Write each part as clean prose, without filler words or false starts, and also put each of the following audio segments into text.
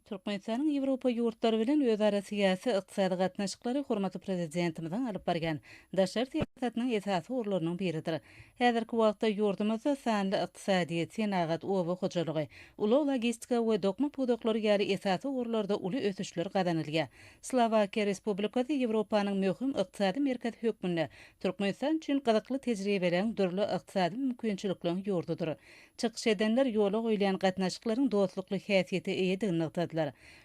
Türkmenistanyň Ýewropa ýurtlary bilen özara syýasy, ykdysady gatnaşyklary hormatly Prezidentimiziň alyp barýan daşary syýasatynyň esasy ugurlarynyň biridir. Häzirki wagtda ýurdumyzda sanly ykdysadyýet, senagat, oba hojalygy, ulag-logistika we dokma pudaklary ýaly esasy ugurlarda uly ösüşler gazanylýar. Slowakiýa Respublikasy Ýewropanyň möhüm ykdysady merkezi hökmünde Türkmenistan üçin gyzykly tejribeleriň, dürli ykdysady mümkinçilikleriň ýurdudyr. Çykyş edenler ýola goýulýan gatnaşyklaryň dostlukly häsiýete eýedigini nygtadylar.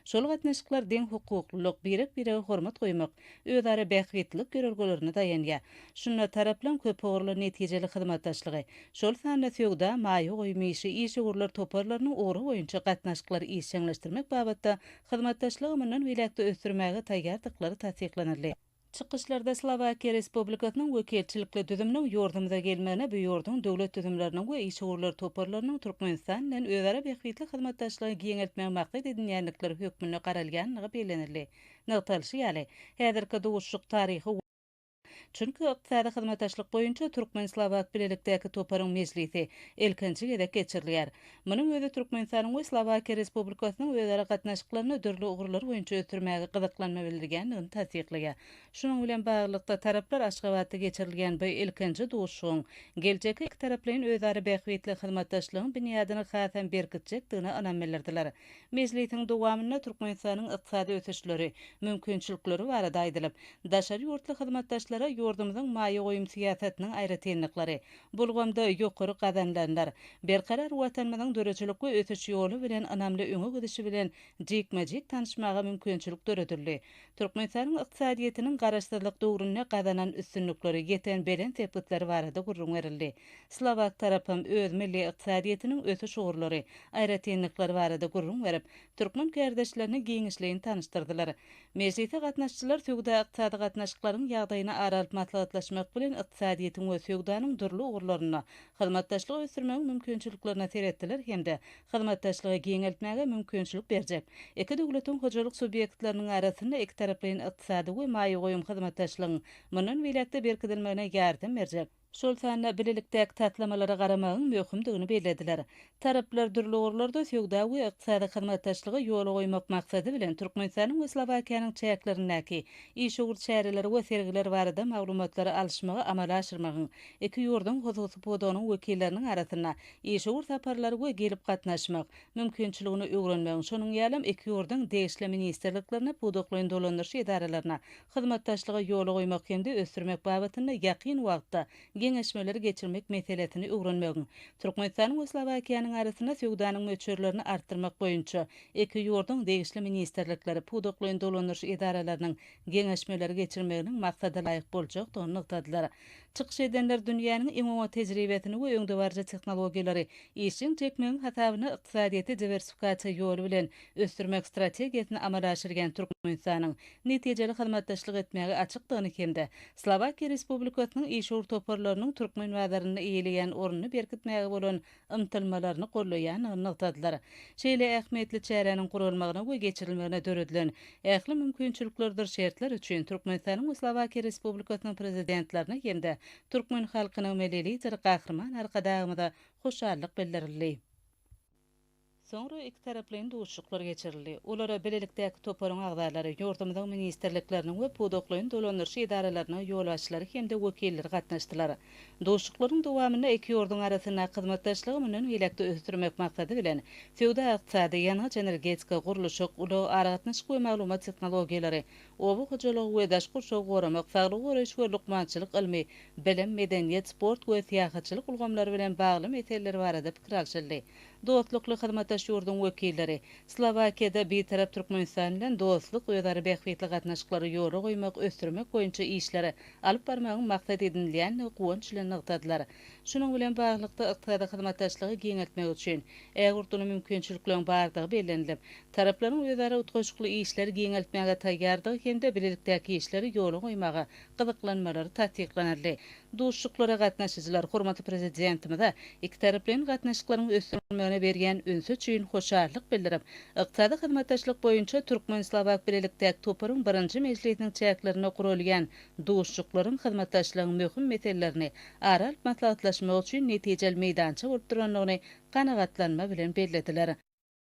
Şol gatnaşyklar deňhukuklylyk, birek-birege hormat goýmak, özara bähbitlilik ýörelgelerine daýanýar. Şunda taraplaryň köpugurly netijeli hyzmatdaşlygy, şol sanda söwda, maýa goýum işi, işewürler toparlarynyň ugry boýunça gatnaşyklary işjeňleşdirmek babatda hyzmatdaşlygy mundan beýläk-de ösdürmäge taýýardyklary tassyklanyldy. Çykyşlarda Slowakiýa Respublikasynyň wekilçilikli düzüminiň ýurdumyza gelmegine bu ýurduň döwlet düzümleriniň we işewürler toparlarynyň Türkmenistan bilen özara bähbitli hyzmatdaşlygy giňeltmegi maksat edinýändikleri hökmünde garalýandygy bellenildi. Nygtalyşy ýaly, häzirki duşuşyk taryhy Çünki ykdysady hyzmatdaşlyk boýunça türkmen-slowak bilelikdäki toparyň mejlisi ilkinji gezek geçirilýär. Munuň özi Türkmenistanyň we Slowakiýa Respublikasynyň özara gatnaşyklaryny dürli ugurlar boýunça ösdürmäge gyzyklanma bildirýändigini tassyklaýar. Şunuň bilen baglylykda, taraplar Aşgabatda geçirilýän bu ilkinji duşuşygyň geljekki ikitaraplaýyn özara bähbitli hyzmatdaşlygyň binýadyny hasam berkitjekdigine ynam bildirdiler. Mejlisiň dowamynda Türkmenistanyň ykdysady ösüşleri, mümkinçilikleri barada aýdylyp, daşary ýurtly hyzmatdaşlara ýurdumyzyň maýa goýum syýasatynyň aýratynlyklary, bu ulgamda ýokary gazanylanlar, Berkarar Watanymyzyň döredijilikli ösüş ýoly bilen ynamly öňe gidişi bilen jikme-jik tanyşmaga mümkinçilik döredildi. Türkmenistanyň ykdysadyýetiniň Garaşsyzlyk döwründe gazanan üstünlikleri, ýeten belent sepgitleri barada gürrüň berildi. Slowak tarapam öz milli ykdysadyýetiniň ösüş ugurlary, aýratynlyklary barada gürrüň berip, türkmen kärdeşlerini giňişleýin tanyşdyrdylar. Mejlise gatnaşyjylar söwda-ykdysady gatnaşyklaryň ýagdaýyny ara alyp maslahatlaşmak bilen, ykdysadyýetiň we söwdanyň dürli ugurlarynda hyzmatdaşlygy ösdürmegiň mümkinçiliklerine seretdiler hem-de hyzmatdaşlygy giňeltmäge mümkinçilik berjek iki döwletiň hojalyk subýektleriniň arasynda ikitaraplaýyn ykdysady we maýa goýum hyzmatdaşlygyň mundan beýläk-de berkidilmegine ýardam berjek şol sanda bilelikdäki taslamalara garamagyň möhümdigini bellediler. Taraplar dürli ugurlarda söwda we ykdysady hyzmatdaşlygy ýola goýmak maksady bilen Türkmenistanyň we Slowakiýanyň çäklerindäki işewür çäreleri we sergiler barada maglumatlary alyşmagy amala aşyrmagyň, iki ýurduň hususy pudagynyň wekilleriniň arasynda işewür saparlary we gelip gatnaşmak mümkinçiligini öwrenmegiň, şonuň ýalam iki ýurduň degişli ministrliklerine, pudaklaýyn dolandyryş edaralaryna hyzmatdaşlygy ýola goýmak hem-de ösdürmek babatynda ýakyn wagtda geňeşmeleri geçirmek meselesini öwrenmegiň, Türkmenistanyň we Slowakiýanyň arasynda söwdanyň möçberlerini artdyrmak boýunça iki ýurduň degişli ministrlikleri, pudaklaýyn dolandyryş edaralarynyň geňeşmeleri geçirmeginiň maksadalaýyk boljakdygyny nygtadylar. Çykyş edenler dünýäniň iň oňat tejribesini we öňdebaryjy tehnologiýalary işjeň çekmegiň hasabyna ykdysadyýeti diwersifikasiýa ýoly bilen ösdürmek strategiýasyny amala aşyrýan Türkmenistanyň netijeli hyzmatdaşlyk etmäge açykdygyny hem-de Slowakiýa Respublikasynyň işewür toparlarynyň türkmen bazarynda eýeleýän ornuny berkitmäge bolan ymtylmalaryny goldaýandygyny nygtadylar. Şeýle ähmiýetli çäräniň guralmagyna we geçirilmegine döredilen ähli mümkinçiliklerdir şertler üçin Türkmenistanyň we Slowakiýa Respublikasynyň Prezidentlerine hem-de türkmen halkynyň Milli Lideri Gahryman Arkadagymyza hoşallyk bildirildi. Soňra ikitaraplaýyn duşuşyklar geçirildi. Olara bilelikdäki toparyň agzalary, ýurdumyzyň ministrlikleriniň we pudaklaýyn dolandyryş edaralarynyň ýolbaşçylary hem-de wekilleri gatnaşdylar. Duşuşyklaryň dowamynda iki ýurduň arasyndaky hyzmatdaşlygy mundan beýläk-de ösdürmek maksady bilen, söwda-ykdysady, ýangyç-energetika, gurluşyk, ulag, aragatnaşyk we maglumat tehnologiýalary, oba hojalygy we daşky gurşawy goramak, saglygy goraýyş we lukmançylyk ylmy, bilim, medeniýet, sport we syýahatçylyk ulgamlary bilen bagly meseleler barada pikir alşyldy. Dostlukly hyzmatdaş ýurduň wekilleri Slowakiýada Bitarap Türkmenistan bilen dostluk, özara bähbitli gatnaşyklary ýola goýmak, ösdürmek boýunça işleri alyp barmagyň maksat edinilýändigi guwanç bilen nygtadylar. Şunuň bilen baglylykda, ykdysady hyzmatdaşlygy giňeltmek üçin ägirt uly mümkinçilikleriň bardygy bellenilip, taraplaryň özara utgaşykly işleri giňeltmäge taýýardygy hem-de bilelikdäki işleri ýola goýmaga gyzyklanmalary tassyklanyldy. Duşuşyklara gatnaşyjylar hormatly Prezidentimize ikitaraplaýyn gatnaşyklaryň ösdürilmegine berýän ünsi üçin hoşallyk bildirip, ykdysady hyzmatdaşlyk boýunça türkmen-slowak bilelikdäki toparyň birinji mejlisiniň çäklerinde guralýan duşuşyklaryň hyzmatdaşlygyň möhüm meselelerini ara alyp maslahatlaşmak üçin netijeli meýdança bolup durandygyny kanagatlanma bilen bellediler.